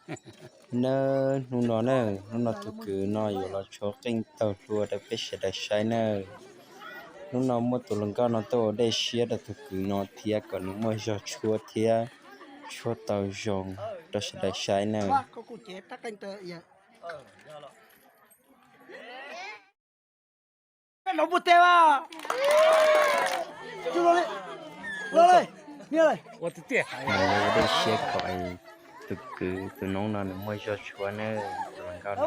Nawb, hnub no na, hnub no tus kwv no yuav los tshuab qeej taug hlua rau peb sawv daws saib na. Hnub no muaj tus hluas nkauj no tuaj ua dej siab rau tus kwv no thiab kom nws muaj zog tshuab thiab tshuab tau zoo rau sawv daws saib na. Ua dej siab kom tus kwv tus noob no nws muaj zog tshuab na, tus hluas nkauj no.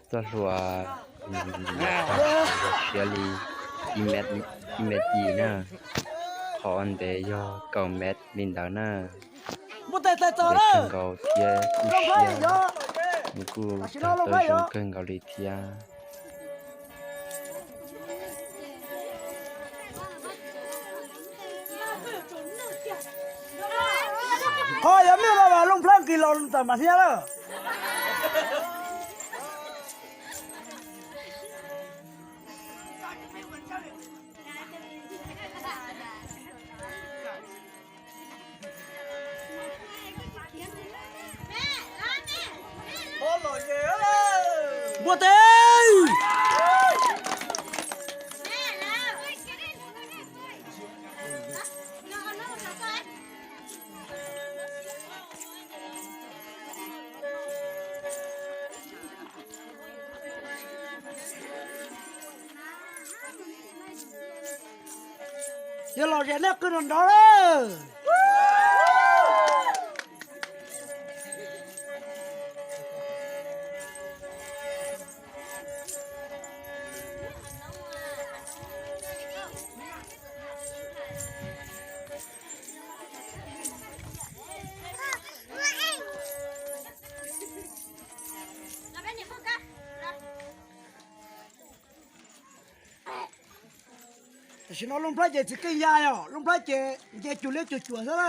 Txoj hlua zoo siab li ib mev, ib mev ci na, qhov ntev yog kaum mev li ntawd na. Ntev kawg nkaus thiab kuj siab, nws kuj tau zoo kawg nkaus li thiab. Qhov yog mej no mas Looj Plab nqis los tawm mam hnia lawm. Npua teb. Yog lom zem nej qw nrov nrov lawm. Tam sim no Looj Plab ces txiv keej ya yom, Looj Plab ces nce cug liab cug cuam xwb na.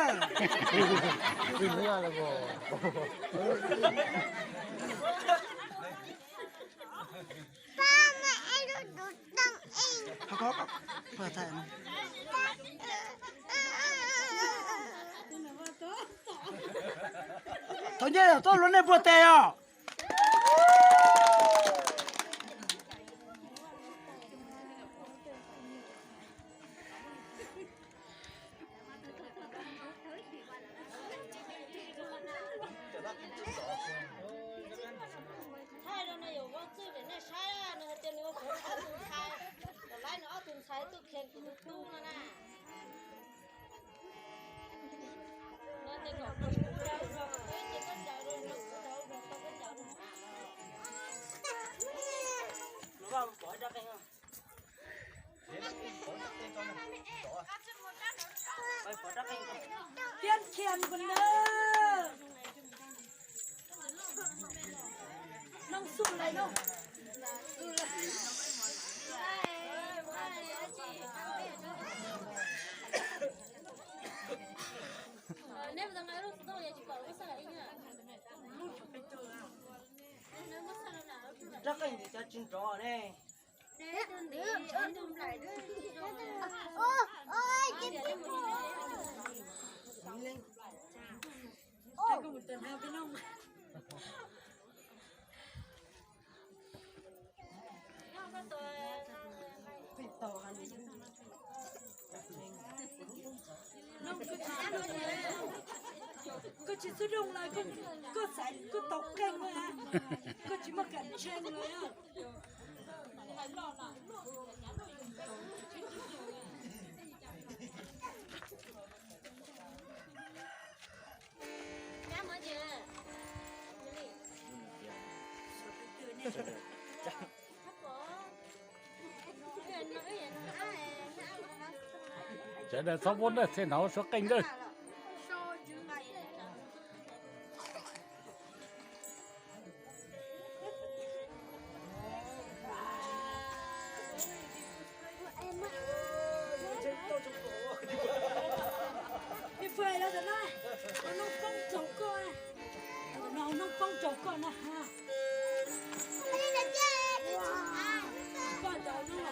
Thaum nce tuaj luag nej npua tes os. Thaij rau nws yuav ua txwj vim nej saib, nws hais tias nws ua kuv ob tug ntxhais, kom laib nws ob tug ntxhais tuaj khiav kuv tus tub no na. Tiab khiav mus nab. Noj xu lais no. Rab qeej ntawm cov tsis nrov ne. Koj tsis xub doog lawm, koj xaiv koj tau qeej na, koj tsis muaj kam tshee lawm. Sawv daws txhob muab dej txhia hnov suab qeej dawb. Nws pais los ntawm no, hauv noob poob rau koj, hauv noob poob rau koj na ha. Koj ntawd no.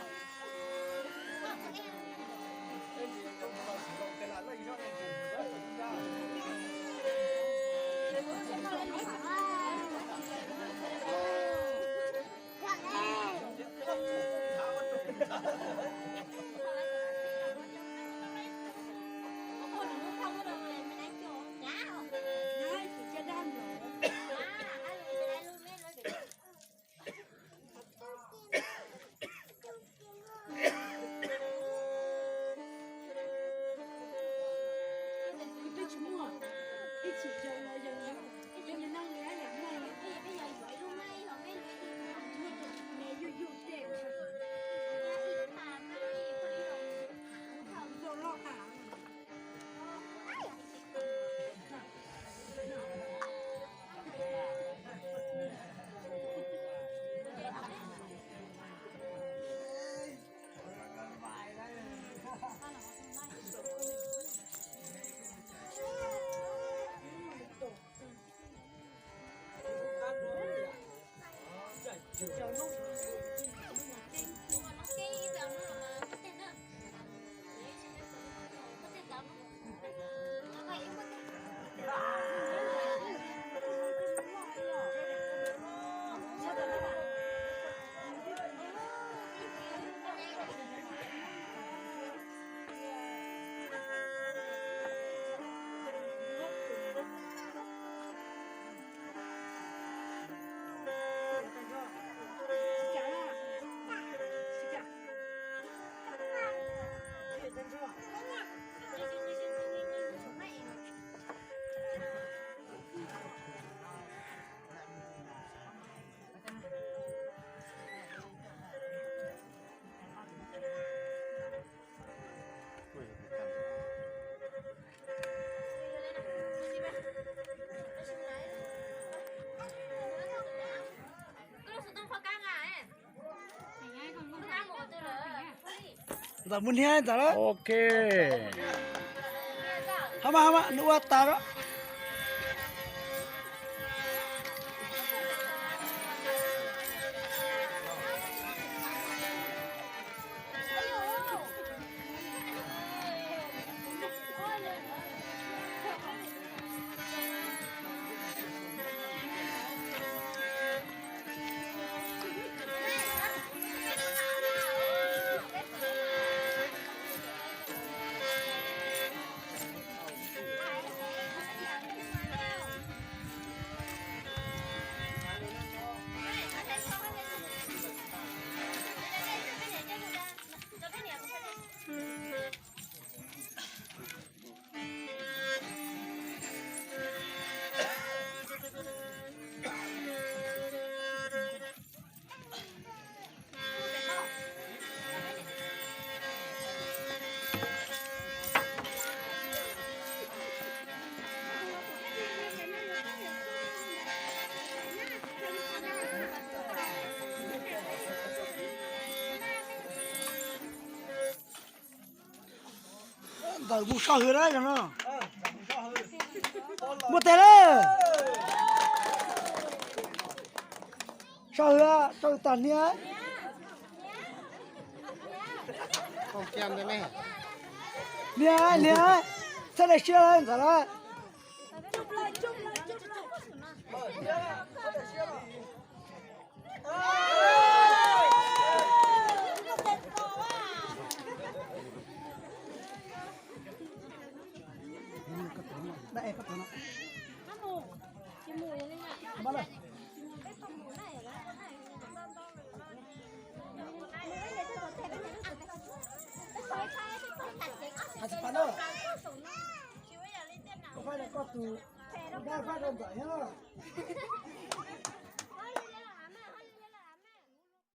Ntxawm mus niab ntxawm lawm. Ok. Hab mas, hab mas, nws ua tas lawm. Ntxawm mus so hwv na no. Muaj tes lawm. So hwv, so hwv tas hnia. Hnia, hnia, txhob daim siab lawm ntxawm lawm. Hais tsis pas na. Koj faib rau koj tus, kuv dab faib rau ntxawm thiab.